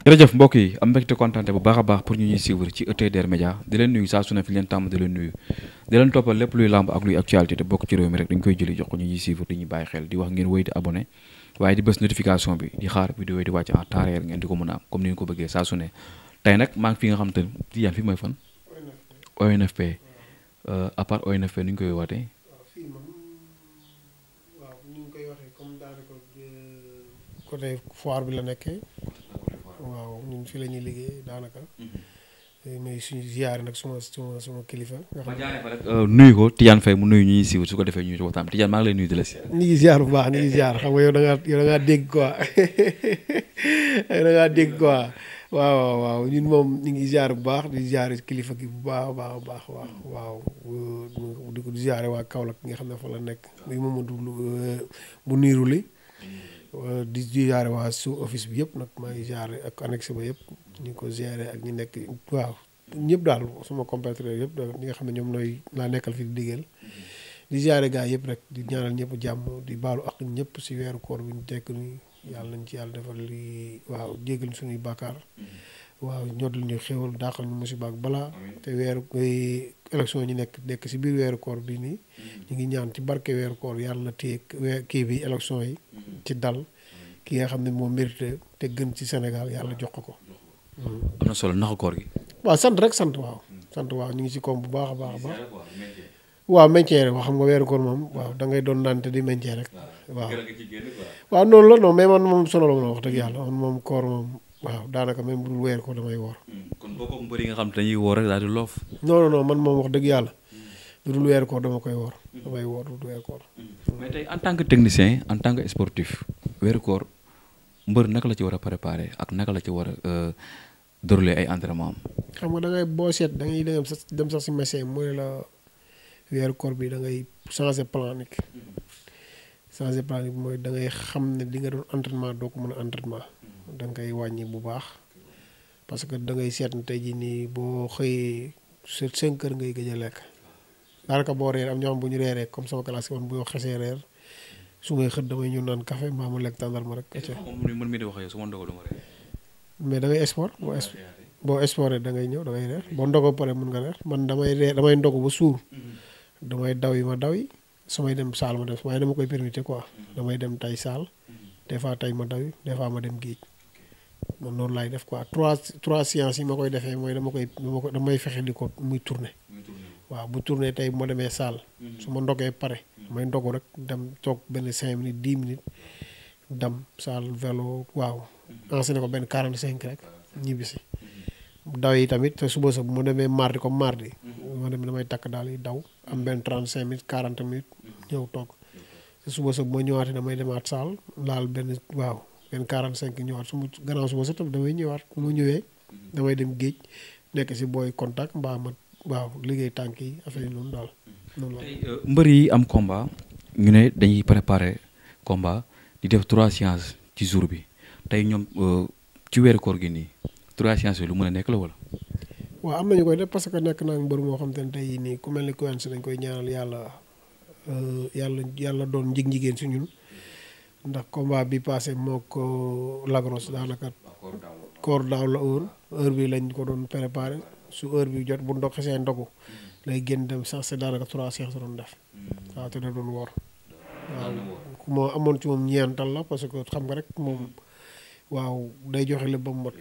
jërëjëf mbokk yi am mbégte kontaante bu baax a baax pour ñu ñuy suivre ci ETDR Média di leen nuyu saa su ne fi leen tàmm di leen nuyu di leen toppal lépp luy lamb ak luy actualité te bokk ci réew mi rek dañ koy jëli jox ko ñu ñuy suivre di ñu bàyyi xel di wax ngeen wéy di abonné waaye di bës notification bi di xaar vidéo yi di wàcc en temps réel ngeen di ko mën a am comme ni ñu ko bëggee saa su ne tey nag maa ngi fi nga xam te Tidiane fi mooy fan ONFP à part ONFP nu ñu koy wootee côté foire bi la nekkee waaw ñun fi la ñuy liggéey daanaka mais suñu ziyaare nag suma kilifa nga xam jaaree fa rek nuyu ko Tidiane Faye mu nuyu ñuy siiw su ko defee ñu waxtaan Tidiane maa ngi lay nuyu di la si ñu ngi ziyaar bu baax ñu ngi ziyaar xam nga yow da ngaa dégg quoi da ngaa dégg quoi waaw ñun moom ñu ngi ziyaar bu baax di ziyaare kilifa gi bu baax waaw di ko ziyaare waa Kaolack nga xam ne fa la nekk muy Mamadou bu niiru li di ziare waa sous office bi yëpp nag maa ngi ziare ak annexe ba yëpp ñu ko ziare ak ñi nekk waaw ñëpp daal suma compatriotes yëpp ñi nga xam ne ñoom nooy laa nekkal fi di liggéeyal di ziare gars yëpp rek di ñaanal ñëpp jàmm di baalu ak ñëpp si weeru koor bi ñu tekk ni yàlla nañ ci yàlla defal li waaw jéggal suñuy bàkkaar waaw ñoddal ñu xéwal daaxal ñu musiba ak balaa te weeru élection ñi nekk si biir weeru koor bi nii ñu ngi ñaan ci barke weeru koor yàlla na téye kii bi élection yi ci dal ki nga xam ne moo mérité te gën ci Sénégal yàlla jox ko. am na solo naxa koor gi. waaw sant rek sant waaw ñu ngi si koom bu baax a baax. waaw maintien rek wax xam nga weeru koor moom waaw da ngay doon naan te di maintien rek waaw noonu la non mais man moom solo la ma wax dëgg yàlla man moom koor moom waaw daanaka même bu dul weer ko damay woor. kon boo ko mbëri nga xam te dañuy woor rek daal di loof. non man moom wax dëgg yàlla lu dul weer koor dama koy woor damay woor lu dul weer koor. mais tey en tant que technicien en tant que sportif weeru koor mbër naka la ci war a préparer ak naka la ci war a dérouler ay entraînement am. xam nga da ngay boo seet da ngay dem sax si médecin mooy la weeru koor bi da ngay changer planique mooy da ngay xam ne di nga doon entraînement doo ko mën a entraînement da nga koy wàññi bu baax parce que da ngay seet tey jii nii boo xëyee sur 5 heures ngay gëj a lekk daanaka boo reer am ñoo xam bu ñu reeree comme sama classe man bu ñu xesee reer su may xët damay ñëw naan café mbaa ma lekk tàndarma rek. man mii di wax yow su ma ndogoo du ma reer. mais da ngay sport boo sporté da ngay ñëw da ngay reer boo ndogoo pare mën nga reer man damay ndogu ba suur damay daw yi su may dem saal ma def waaye dama koy permettre quoi damay dem tay saal des fois tay ma daw yi des fois ma dem géej man noonu laay def quoi trois séances yi ma koy defee mooy damay fexe di ko muy tourner waaw bu tourner tey bu ma demee saal su ma ndogee pare may ndogu rek dem toog benn 5 minutes 10 minutes dem saal vélo waaw enseigné ko benn 45 rek ñibbisi daw yi tamit te suba sa bu ma demee mardi comme mardi ma dem damay takk daal yi daw am benn 35 minutes 40 minutes ñëw toog te suba sa bu ma ñëwaatee damay demaat saal laal benn 45 ñëwaat su ma gannaaw suba sa tam damay ñëwaat bu ma ñëwee damay dem géej nekk si booy contact mbaa ma waaw liggéey tànk yi affaire yi noonu daal noonu la. mbër yi am combat ñu ne dañuy préparer combat di def 3 séances ci jour bi tey ñoom ci weeru koor gi nii 3 séances yi lu mën a nekk la wala. waaw am nañu koy def parce que nekk naa mbër moo xam te ne tey nii ku mel ni Quench dañ koy ñaanal yàlla doon njig-njigéen si ñun ndax combat bi passé moo ko lagros daanaka koor daaw la heure bi lañ ko doon préparé su heure bi jot bu ndog xesee ndogu lay génn dem sax c'est daanaka 3 séances doon def waaw te da doon woor waaw moo amoon ci moom ñeental la parce que xam nga rek moom waaw day joxe lépp ba mu mot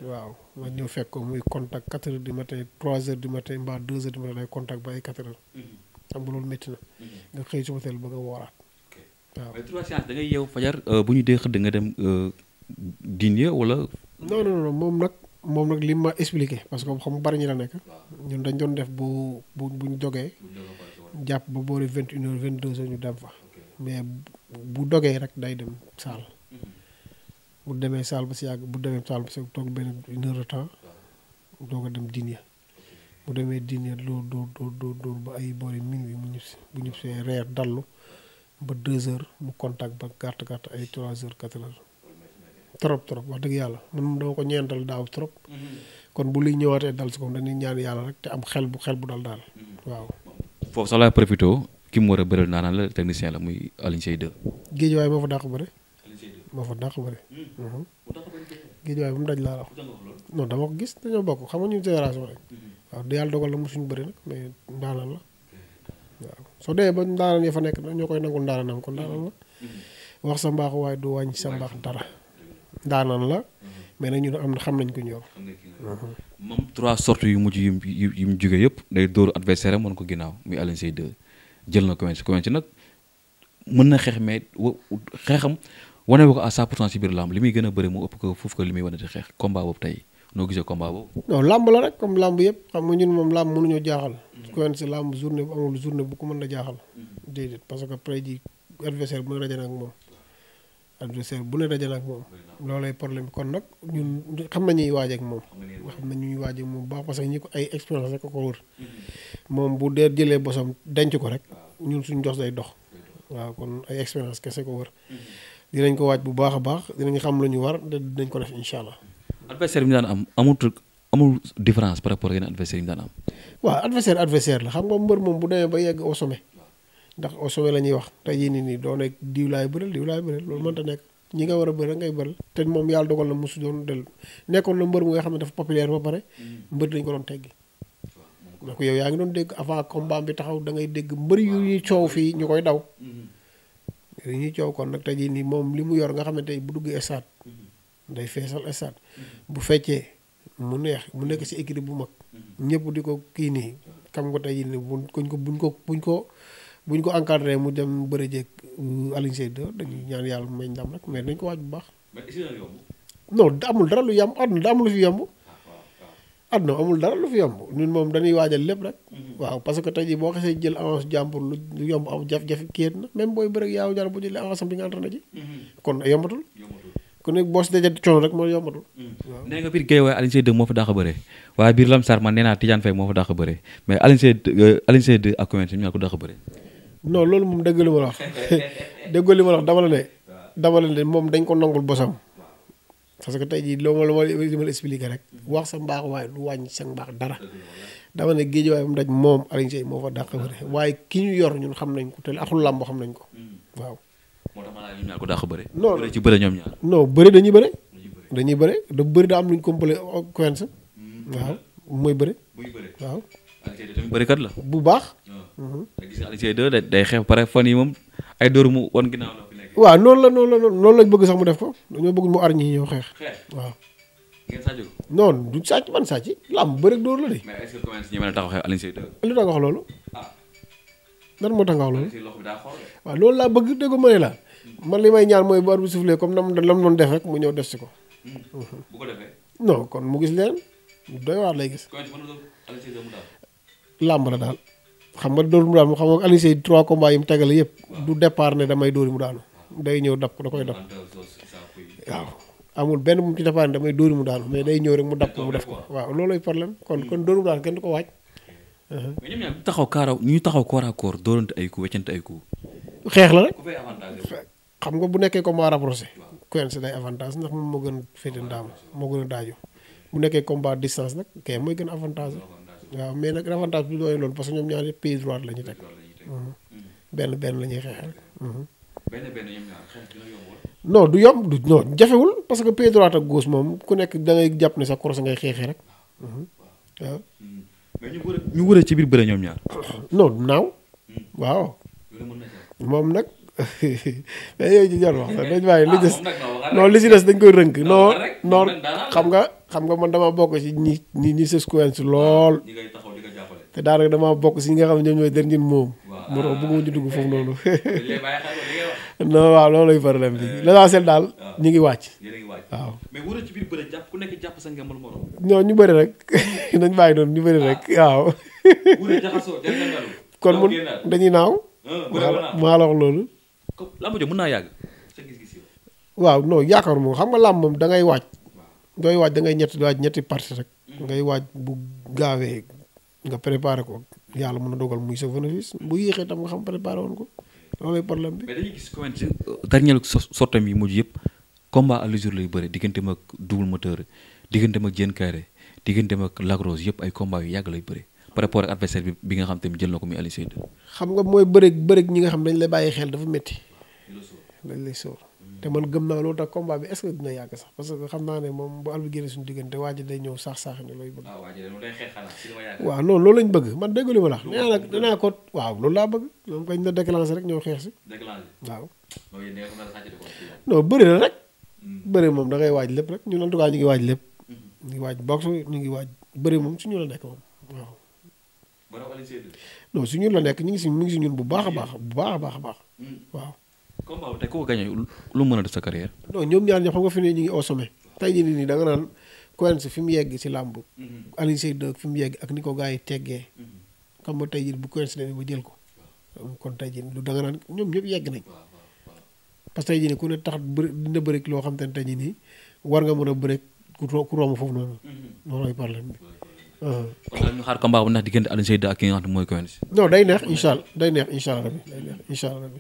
waaw ma ñëw fekk ko muy contact 4 heures du matin 3 heures du matin mbaa 2 heures du matin day contact ba ay 4 heures xam nga loolu métti na nga xëy suba teel bëgg a wooraat waaw. mais 3 séances da ngay yeewu fajar bu ñu dee xëdd nga dem dîner wala. non moom nag li ma expliqué parce que xam bari ñi la nekk ñun dañ doon def bu ñu dogee jàpp ba boori 21 heures 22 heures ñu dem fa mais bu dogee rek day dem saal bu demee saal ba si yàgg bu demee saal ba si toog benn 1 heure de temps doog a dem dîner bu demee dîner loolu ba ay boori minuit mu ñib si bu ñib see reer dallu ba 2 heures mu contact ba gàtt ay 3 heures 4 heures trop wax dëgg yàlla man dama ko ñeental daaw trop kon bu luy ñëwaatee dal si ko dañuy ñaan yàlla rek te am xel bu dal daal waaw. foofu sax laay profité ki mu war a bëral naanaan la technicien la muy Alioune Seye 2. guediawaye moo fa dàq bëre. moo fa dàq bëre. géejawaay bu mu daj laa wax. non dama ko gis dañoo bokk xam nga ñun génération rek. waaw yàlla dogal na mosuñu bëri nag mais ndaanaan la waaw soo dee ba ndaanaan ya fa nekk ñoo koy nangul ndaanaanam kon ndaanaan la wax sa mbaax waaye du wàññi sa mbaax dara ndaanaan la mais nag ñun am na xam nañ ko ñor. moom 3 sorties yu mujj yu mu jógee yëpp day dóoru adversaire am mën ko ginnaaw muy Alioune Seye 2 jël na Quench nag mën na xeex mais xeexam wane ko à 100% ci biir làmb li muy gën a bëri mu ëpp ko foofu ko li muy wane di xeex combat boobu tey noo gisee combat boobu. non làmb la rek comme làmb yëpp xam nga ñun moom làmb mënuñoo jaaxal. Quench làmb journée bu amul journée bu ko mën na jaaxal. déedéet parce que après ji adversaire bu ne daje na ak moom. adversaire bu ne daje na ak moom. loolay problème bi kon nag ñun xam nañuy waaj ak moom. xam nañuy waaj ak moom bu baax parce que ñi ko ay expérience rek ko wër. moom bu dee jëlee bosam denc ko rek ñun suñ dox day dox. waaw kon ay expérience kese ko wër. dinañ ko waaj bu baax a baax dinañ xam lu ñu war dinañ ko def incha allah. adversaire bi ñu daan am amul différence par rapport ak yeneen adversaire yi ñu daan am. waaw adversaire la xam nga mbër moom bu demee ba yegg au sommet ndax au sommet la ñuy wax tey jii nii doo nekk diw laay bëreel loolu mënta nekk ñi nga war a bëri ngay bëri te moom yàlla dogal na mosu doon del nekkoon na mbër mu nga xam ne dafa populaire ba pare mbër dañ ko doon teggi donc yow yaa ngi doon dégg avant combat bi taxaw da ngay dégg mbër yu ñuy coow fii ñu koy daw yu ñuy coow kon nag tey jii nii moom li mu yor nga xam ne tey bu duggee stade day feesal stade bu feccee mu neex mu nekk ci équipe bu mag ñëpp di ko kii nii xam nga tey jii nii buñ ko encadré mu dem bëre jeeg Alioune Seye 2 dañuy ñaan yàlla may ndam rek mais dañ ko waaj bu baax. non amul dara lu yomb àdduna da amul lu fi yomb. àdduna amul dara lu fi yomb ñun moom dañuy waajal lépp rek. waaw parce que tey jii boo xasee jël avance jàmbur lu yomb am jafe-jafe kii na même booy bëre yaaw jar bu jëlee avance am di nga entraîné ji. kon yombatul. kon nag boo si dajee coono rek moo yombatul. waaw nee nga biir Guédiawaye Alioune Seye 2 moo fa dàq bëre waaye biir Lamsar man nee naa Tidiane Faye moo fa dàq bëre mais Alioune Seye 2 ak Quench ñu ko dàq bëre. non loolu moom dëgg li ma la wax dëgg li ma la wax dama la ne moom dañ ko nangul bosam parce que tey jii loo ma la expliqué rek wax sa mbaax waaye du wàññi sa mbaax dara dama ne Guédiawaye mu daj moom Alioune Seye moo fa dàq bëre waaye ki ñu yor ñun xam nañ ko te axul làmb xam nañ ko waaw. moo tax ma ñoom ñaar ko dàq bëre. non bëre ci bëre ñoom ñaar. non bëre dañuy bëre. da bëre daa am luñ complet Quench waaw mooy bëre. waaw. Alioune Seye 2 tamit bërekat la. bu baax. te gis nga Alioune Seye 2 day xeex pare fan yi moom ay dóor mu wan ginnaaw la fi nekk. waaw noonu lañ bëgg sax mu def ko dañoo bëgg mu ar ñi ñëw xeex. waaw. ngeen sàcc ko. non du sàcc ban sàcc làmb bëre dóor la de. mais est-ce que Quench ñi mën a taxaw xeex Alioune Seye 2. lu tax nga wax loolu. lan moo tax nga wax loolu. loxo bi daa xool. waaw loolu laa bëgg dégg ma ne la man li may ñaan mooy bu arbitre bi soufflé comme lam doon def rek mu ñëw def si ko. bu ko defee. non kon mu gis leen doy waar lay gis. Quench mën na doon Alioune Seye 2 mu daal. làmb la daal xam nga dóor mu daal xam nga Alioune Seye 3 combats yi mu tegale yëpp du départ ne damay dóori mu daanu day ñëw dab ko da koy dab waaw amul benn mu ci départ ne damay dóori mu daanu mais day ñëw rek mu dab ko mu def ko waaw loolooy problème kon dóori mu daanu kenn du ko waaj. mais ñoom ñaar ñu taxaw corps à corps dóorante ay coups weccante ay coups. xeex la rek ku fay avantage xam nga bu nekkee combat rapproché Quench day avantage ndax moom moo gën féete ndaam moo gën a daaju bu nekkee combat distance nag kay mooy gën avantage waaw mais nag avantage bi doy loolu parce que ñoom ñaar yëpp pied droit la ñu teg benn la ñuy xeexal. non du yomb non jafewul parce que pied droit ak gauche moom ku nekk da ngay jàpp ne sa crosse ngay xeexee rek waaw. mais ñu wëree ci biir bëre ñoom ñaar. non naaw waaw moom nag mais yooyu ci jar wax sax dañ bàyyi li des non li si des dañ koy rënk non xam nga man dama bokk ci ñi sës Quench lool te daanaka dama bokk si ñi nga xam ne ñoom ñooy dernier moom moo tax bëgguma ñu dugg foofu noonu non waaw loolu lay problème bi l'essentiel daal ñu ngi wàcc waaw mais wëree ci biir bëre jàpp ku nekk jàpp sa ngembal morom non ñu bëri rek nañ bàyyi noonu ñu bëri rek waaw kon mun dañuy naaw maa la wax loolu làmb jo mën naa yàgg sa gis-gis yi waaw non yaakaar moom xam nga làmb moom da ngay waaj dooy waaj da ngay ñetti partie rek ngay waaj bu gaawee nga préparé ko yàlla mën a dogal muy sa bénéfice bu yéexee tam nga xam préparé woon ko loolay problème bi. mais dañuy gis Quench dernier sortem yi mujj yëpp combat à l'usure lay bëri digganteem ak double moteur digganteem ak Diène Kairé digganteem ak Lac Rose yëpp ay combat yu yàgg lay bëri par rapport ak adversaire bi nga xam te jël na ko muy Alioune Seye 2. xam nga mooy bëreeg ñi nga xam dañ lay bàyyi xel dafa métti dañ lay sóor te man gëm naa loolu tax combat bi est-ce que dina yàgg sax parce que xam naa ne moom bu àll bi génne suñu diggante waa ji day ñëw sax ne looy bëgg. waaw non loolu lañ bëgg man dégg li ma la wax nee naa nag danaa ko waaw loolu laa bëgg moom kañ na déclenché rek ñëw xeex si. waaw. non bëri na rek. bëri moom da ngay waaj lépp rek ñun en tout cas ñu ngi waaj lépp. ñu ngi waaj boxe ñu ngi waaj bëri moom suñu la nekk moom waaw. non suñu la nekk ñu ngi si ñun bu baax a baax waaw. combat bi tey ku ko gagné lu mën a def sa carrière. non ñoom ñaar ñoo xam nga fi ne ñu ngi au sommet. tey jii nii da nga naan Quench fi mu yegg si làmb. Alioune Seye fi mu yegg ak ni ko gars yi teggee. xam nga tey jii bu Quench demee ba jël ko. kon tey jii da nga naan ñoom ñëpp yegg nañ. parce que tey jii nii ku ne tax dina bëri loo xam te ne tey jii nii war nga mën a bëri ku romb foofu noonu. noonu lay parler. kon ñu xaar combat bu neex diggante Alioune Seye ak ki nga xam ne mooy Quench. non day neex incha allah day neex incha allah rabi day neex incha allah rabi.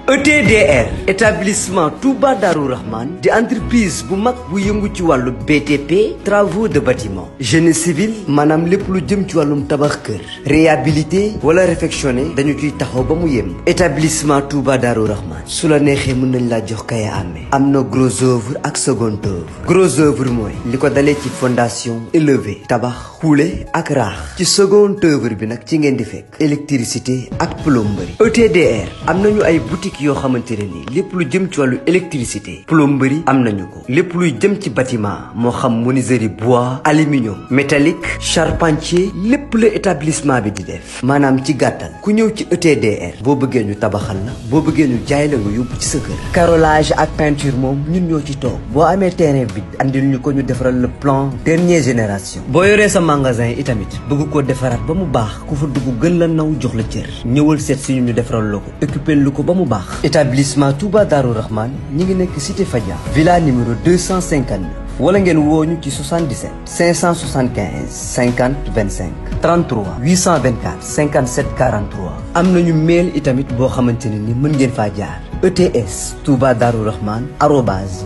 ETDR établissement Touba Darou Rahman di entreprise bu mag bu yëngu ci wàllu BTP travaux de bâtiment génie civil maanaam lépp lu jëm ci wàllum tabax kër réhabilité wala réfectionné dañu ciy taxaw ba mu yem établissement Touba Darou Rahman su la neexee mën nañ laa jox kaya amee am na gros œuvre ak second œuvre gros œuvre mooy li ko dalee ci fondation élevé tabax xuule ak raax ci second œuvre bi nag ci ngeen di fekk électricité ak plomberie ETDR am nañu ay boutique yoo xamante ne nii lépp lu jëm ci wàllu électricité plomberie am nañu ko lépp luy jëm ci bâtiment moo xam menuiserie bois aluminium métallique charpentier lépp la établissement bi di def maanaam ci gàttal ku ñëw ci ETDR boo bëggee ñu tabaxal la boo bëggee ñu jaay la nga yóbbu ci sa kër carrelage ak peinture moom ñun ñoo ci toog boo amee terrain bi andil ñu ko ñu defaral le plan dernière génération boo yoree sa magasin itamit bëgg koo defaraat ba mu baax ku fa dugg gën la naw jox la cër ñëwal seet si ñu defaral la ko occupé lu ko ba mu baax établissement Touba Darou Rahman ñi ngi nekk cité Fadia villa numéro 259 wala ngeen wooñu ci 77 575 50 25 33 824 57 43 am nañu mail itamit boo xamante ne ni mën ngeen faa jaar ETS Touba Darou Rahman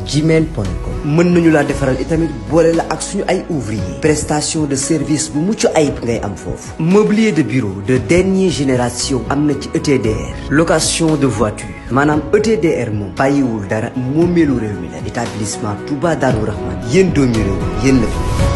@gmail.com mën nañu laa defaral itamit boole la ak suñu ay ouvrier prestation de service bu mucc ayib ngay am foofu mobilier de bureau de dernière génération am na ci ETDR location de voiture maanaam ETDR moom bàyyiwul dara moomeelu réew mi la établissement Touba Darou Rahman yéen doomi réew yéen la fi